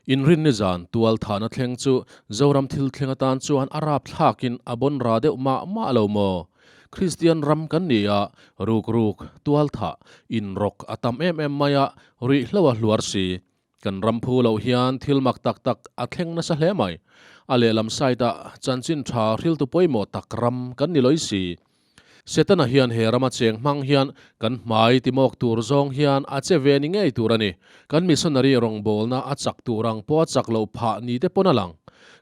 Inrinni zan tual thahna thleng chu Zoram thil thleng atan chuan a rapthlakin a bawn ra deuh mah mah lo maw? Kristian ram kan ni a, ruk ruk, tual thah, inrawk a tam em em mai a, ruihhlo a hluar si. Kan ram phu loh hian thil mak tak tak a thleng nasa hle mai. A lehlam side ah chanchin tha hriltu pawimawh tak ram kan ni lawih si. Setana hian he rama cheng hmang hian kan hmai timawk tur zawng hian a che ve ni ngei tur a ni. Kan missionary rawngbawlna a chak tur ang pawh a chak loh phah ni te pawn a lang.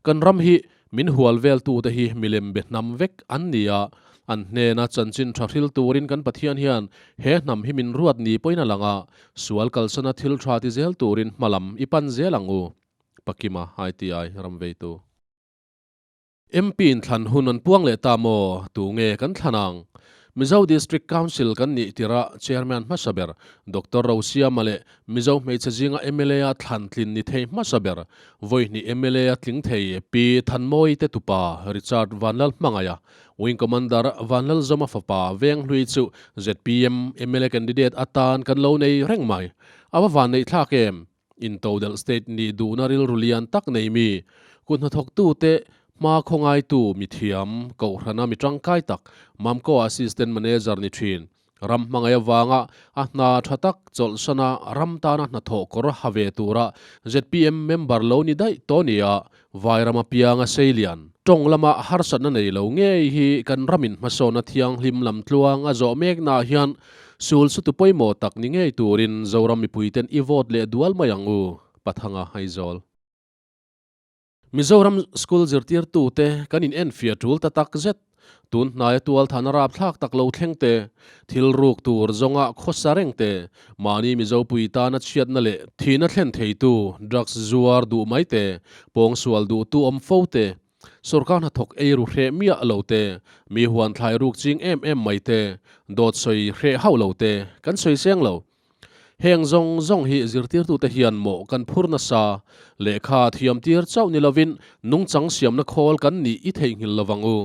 Kan ram hi min hual vel tute hi milem be hnam vek an ni a, an hnena chanchin tha hril turin kan Pathian hian he hnam hi min ruat ni pawhin a lang a, sual kalsana thil tha ti zel turin hmalam i pan zel ang u. Pakima ITI Ramveitu. MP in thlan hun an puang leh ta maw? Tu nge kan thlan ang? Mizo District Council kan nih tirh Chairman hmasa ber Doctor Rosiama leh Mizo hmeichhe zinga mla a thlan tlin ni thei hmasa ber vawi hnih mla a tling thei Pi Thanmawi te tupa Richard Vanlalhmangaia, Wing Commander Vanlalzawma fapa Venghlui chu zpm mla candidate atan kan lo nei reng mai. A va vanneihthlak em? Intodelh state nih duhna rilru lian tak nei mi, kut hnathawktute hma khawngaitu mithiam, kohhrana mi tangkai tak, Mamco Assistant Manager ni thin. Ram hmangaih avanga a hna tha tak chawlhsana ram tana hnathawh kawr ha ve tura zpm member lo ni daih tawh nia Vairama pianga seilian. Tawng lama harsatna nei lo ngei hi kan ramin hmasawnna thianghlim lam tluang a zawh meknaah hian sul sutu pawimawh tak ni ngei turin Zoram mipuiten i vote leh dual mai ang u, Pathanga Aizawl. Mizoram school zirtirtute kan inenfiah tul ta tak zet. Tun hnaia tualthana rapthlak tak lo thleng te, thil ruk tur zawnga khawsa reng te, mahni Mizopui tana chhiatna leh thihna thlen theitu drugs zuar duh mai te, pawngsual duhtu awm fo te, sorkar hnathawk ei ru hreh miah lo te, mi huan thlai ruk ching em em mai te, dawt sawi hreh hauh lo te kan sawi seng lo. Heng zawng zawng hi zirtirtute hian mawh kan phur nasa, lehkha thiamtir chauh ni lovin nungchang siamna khawl kan nih i theihnghilh lovang u.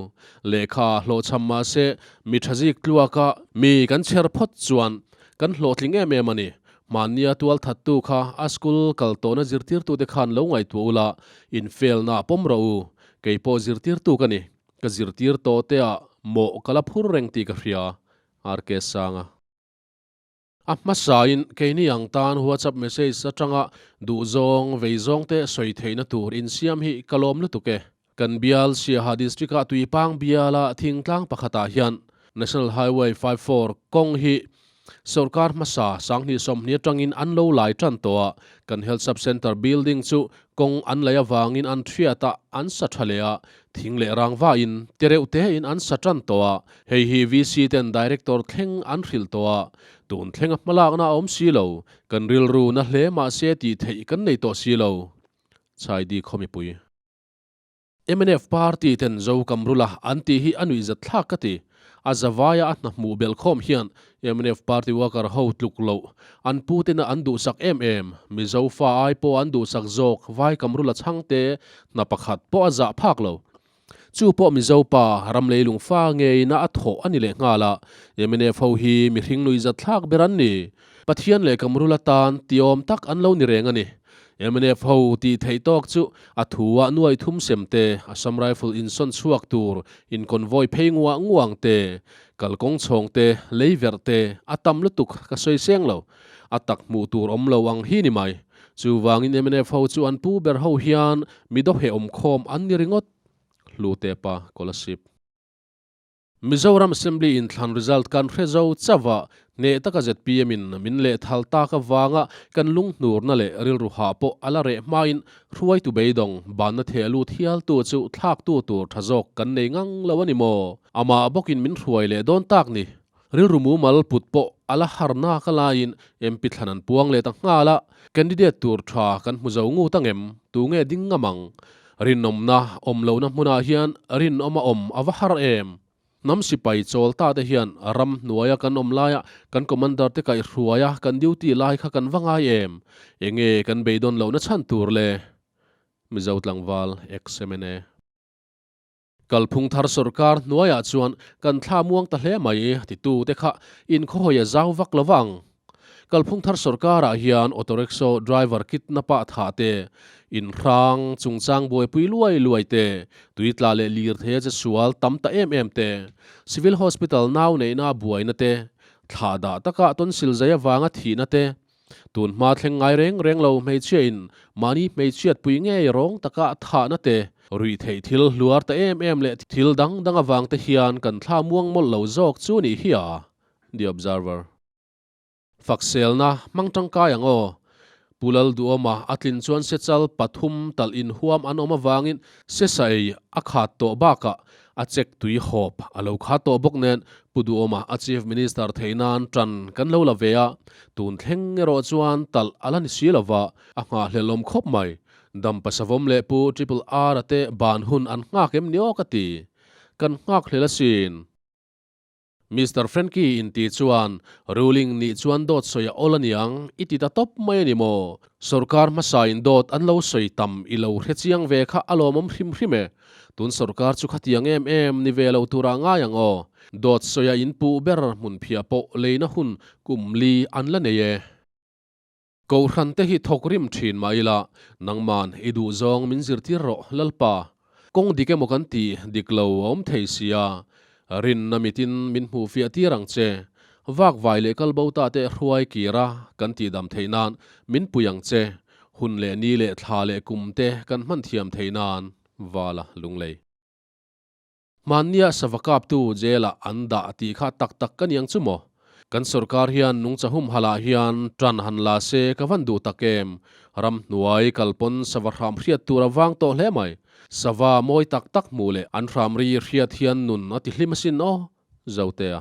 Lehkha hlawhchham mahse mi thazik tluaka mi kan chher phawt chuan kan hlawhtling em em a ni. Hmannia tualthattu kha a school kal tawhna zirtirtute khan lo ngaihtuah ula, infelna pawm rawh u. Kei pawh zirtirtu ka ni. Ka zirtir tawh teah mawh ka la phur reng tih ka hria. RK Sanga. A hmasain keini ang tan WhatsApp message atanga duhzawng, veizawngte sawi theihna tur insiam hi ka lawm lutuk e. Kan bial Siaha District-ah Tuipang biala thingtlang pakhatah hian National Highway 54 kawng hi sorkar hmasa sanghnih sawmhnih atangin an lo lai tan tawh a, kan Health Sub Centre building chu kawng an lei avangin an thiat a, an sa tha leh a, thing leh rangva in tereuh tein an sa tan tawh a. Hei hi VC ten Director thleng an hrilh tawh a, tun thlenga hmalakna a awm si lo, kan rilru na hle mahse tih theih kan nei tawh si lo. Chaidi khaw mipui. Mnf party ten Zo Kamrula an tih hi a nuihzat thlak ka ti. A zavaia a hna hmuh belh khawm hian mnf party worker ho tluk loh an pu tena an duhsak em em, Mizo fa ai pawh an duhsak zawk Vai Kamrula chhangte hna pakhat pawh a zah phak lo. Chu pawh Mizo pa ram leilung fa ngeina a thawh a ni leh nghal a, mnf ho hi mihring nuihzat thlak ber an ni. Pathian leh Kamrul atan tiawm tak an lo ni reng a ni. Mnf ho tih theih tawk chu a thu ah nuai thum sem te, Assam Rifle insawn chhuak tur in convoy phei nguah nguang te, kalkawng chhawng te, lei verh te, a tam lutuk ka sawi seng lo. A tak hmuh tur awm lo ang hi ni mai. Chuvangin mnf ho chu an pu ber ho hian mi dawheh awmkhawm an ni ringawt. Hlute pa Kolasib. Mizoram Assembly inthlan result kan hre zo chauh a, hneh taka zpm in min lehthal tak avanga kan lunghnurna leh rilru hah pawh a la reh hmain hruaitu beidawng banna theh lut hialtu chu thlaktu tur tha zawk kan nei ngang lo a ni maw? Amah bawkin min hruai leh dawn tak ni. Rilru mumal put pawh a la har nak a laiin MP thlan an puang leh ta nghal a, candidate tur tha kan hmu zo ngut ang em? Tu nge ding ngam ang? Rinawmna awm lohna hmunah hian rinawm a awm a va har em? Hnam sipai chawl ta te hian ram hnuaia kan awm laia kan commander te kaihhruaia kan duty lai kha kan va ngai em? Enge kan beidawn lohna chhan tur le? Mizo tlangval ex-MNA. Kalphung thar sorkar hnuaiah chuan kan thla muang ta hle mai titute kha inkhawhawi a zau vak lo vang. Kalphung thar sorkarah hian autorickshaw driver kidnap ah thah te, inhrang chungchang buaipui luai luai te, tuitla leh lirthei a che sual tam ta em em te, civil hospital nau neihna buaina te, thlah dah taka tonsil zai avanga thihna te, Tun hma thleng ngai reng reng lo hmeichhia in mahni hmeichhiat pui ngei rawng taka thahna te, ruih theih thil hluar ta em em leh thil dang dang avang te hian kan thla muang mawlh lo zawk chu nih hi a, The Observer. Fakselna hmang tangkai ang aw. Pu Lalduhawma a tlin chuan sechal pathum talh inhuam an awm avangin sesa ei a khat tawh bakah A check tui hawp a lo kha tawh bawk nen Pu Duhawma a Chief Minister theih nan tan kan lo la ve a, tun thleng erawh chuan talh a la ni si lo va, a nghahhlelh awm khawp mai. Dampa Savawm leh Pu Triple R-a te ban hun an nghak em ni aw ka ti. Kan nghakhlel asin. Mister Frankie inti chuan ruling nih chuan dawt sawi a awl aniang i ti ta tawp mai a ni maw? Sorkar hmasa in dawt an lo sawi tam i lo hre chiang ve kha a lawmawm hrim hrim e. Tun sorkar chu khatiang em em ni ve lo tura ngai ang aw. Dawt sawi a in puh ber hmun phiah pawh leina hun kum li an la nei e. Kohhran te hi thawk rim thin mah ila, nangman i duh zawng min zirtir rawh Lalpa. Kawng dik emaw kan ti dik lo a awm thei sia, rinna mitin min hmuh fiah tir ang che. Vakvai leh kalbo ta te hruai kir a kan tihdam theih nan min pui ang che. Hun leh ni leh thla leh kum te kan hman thiam theih nan Vala Lunglei. Hmannia sava kaptu jail-ah an dah tih kha tak tak ka niang chu maw? Kan sorkar hian nungcha humhalh ah hian tan han la se ka van duh tak em? Ramhnuai kalpawn sava hram hriat tur a vang tawh hle mai. Sava mawi tak tak hmuh leh an hram ri hriat hian nun a ti hlim asin aw. Zotea.